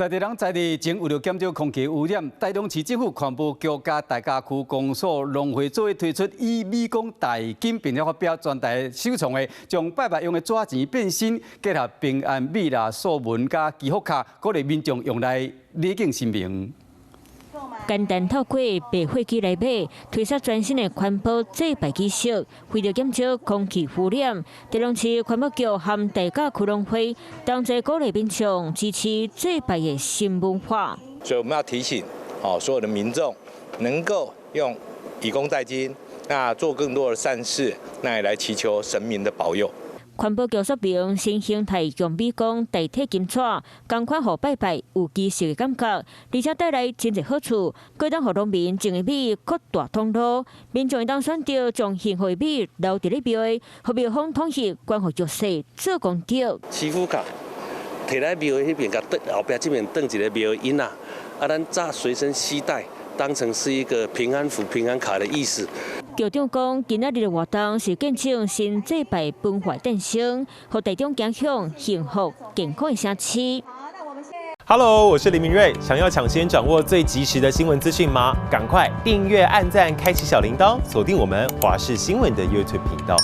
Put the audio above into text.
在地人在地前為著減少空氣污染，台中市政府環保局佮大家區公所農會做伙推出以米講代金，並且發表全台首創的將拜拜用的紙錢變身，結合平安米啦、素文佮祈福卡，鼓勵民眾用來禮敬神明。簡單透過白貨機來買，推出全新的環保祭拜儀式，為著減少空氣污染，台中市環保局和大甲區農會同齊鼓勵民眾支持祭拜的新文化。所以我們要提醒哦，所有的民眾能夠用以工代金，那做更多的善事，那也來祈求神明的保佑。環保局說明，新形態用米講代替金紙，仝款予拜拜有儀式的感覺，而且帶來真濟好處，閣當予農民種的米擴大通路，民眾會當選擇將幸福的米留佇咧廟會，予廟方統一捐予弱勢做功德。祈福卡提來廟彼邊，共轉後壁這邊轉一个廟印仔，啊，咱早隨身攜帶，當成是一個平安符、平安卡的意思。局長講，今仔日的活動是見證新祭拜文化誕生，予大眾走向幸福健康的城市。 Hello，我是林明瑞，想要搶先掌握最及時的新聞資訊嗎？趕快訂閱、按讚、開啟小鈴鐺，鎖定我們華視新聞的 YouTube 頻道。